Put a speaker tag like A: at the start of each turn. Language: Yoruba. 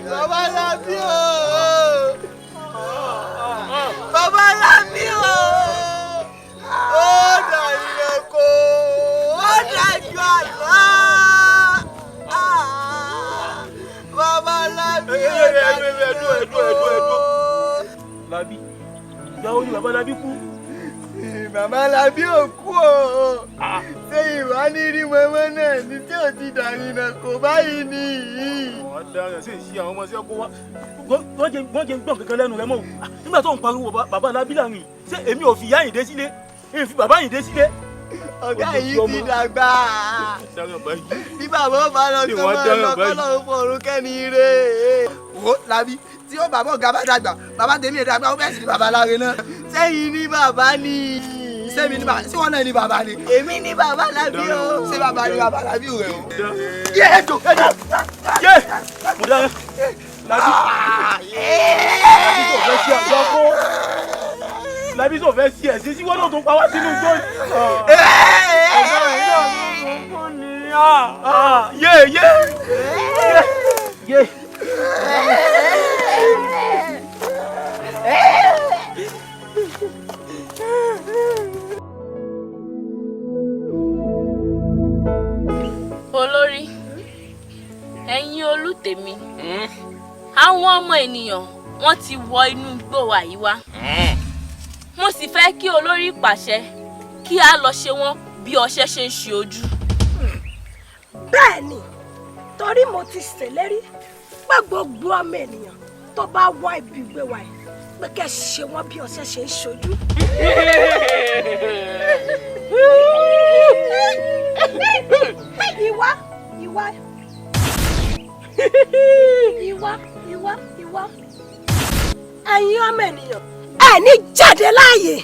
A: Bàbá Lábí o! Bàbá Lábí o! Ó dàrí oko, ó dájú àlá. Bàbá Lábí ó dájú
B: oko. Lábí, ìgbà wo ni bàbá Lábí kú?
A: Bàbá Lábí ò kú o. Ṣé ìwà ní rí mọ́mọ́ náà ní tí ò ti dàrí náà kò báyìí ni?
B: Ọ̀daràn sì ṣe àwọn ọmọ sí ọkọ wa. Wọ́n jẹ́ gbọ̀n kankan lẹ́nu rẹ mọ́ o. Nígbà tó ń pariwo bàbá Lábí láàrin, ṣé èmi ò fi ìyá Àyìndé sílé? Èmi fi bàbá Àyìndé sílé.
A: Ọ̀gá yìí ti dàgbà. Bí bàbá ó bá lọ kọ́ máa lọ kọ́ lọ́run fọ̀run kẹ́ni ire. Wo Lábí, tí ó bàbá ọ̀gá bá dàgbà, bàbá tèmi ẹ̀ dàgbà, ó bẹ́ẹ̀ sì ni bàbá láre náà. Sẹ́yìn ní bàbá ni. Sẹ́mi ní bàbá, ṣé wọ́n náà ní bàbá ni? Èmi ní bàbá Lábí o. Ṣé bàbá ní bàbá Lábí rẹ o? Yé ẹjọ ẹjọ.
B: Yé mo dára. Lábí tó fẹ́ ṣe àgbà kó. Lábí tó fẹ́ ṣe ẹ̀sìn sí wọ́n náà tó pa wá sínú igbó. Ọ̀gá rẹ̀ náà ló ń kó ni. Yé yé yé.
C: Olórí, ẹ̀yin olùtèmi, àwọn ọmọ ènìyàn wọ́n ti wọ inú igbó wa yìí wá. Mo sì fẹ́ kí olórí pàṣẹ kí a lọ ṣe wọ́n bí ọṣẹ ṣe ń ṣe ojú.
D: Bẹ́ẹ̀ ni, torí mo ti ṣèlérí pé gbogbo ọmọ ènìyàn tó bá wá ibi ìgbé wa yìí pé kẹ́ ṣe wọ́n bí ọṣẹ ṣe ń ṣojú. Ìwá ìwá ìwá ìwá ìwá, ẹ̀yin ọmọ ènìyàn ẹ ní jáde láàyè.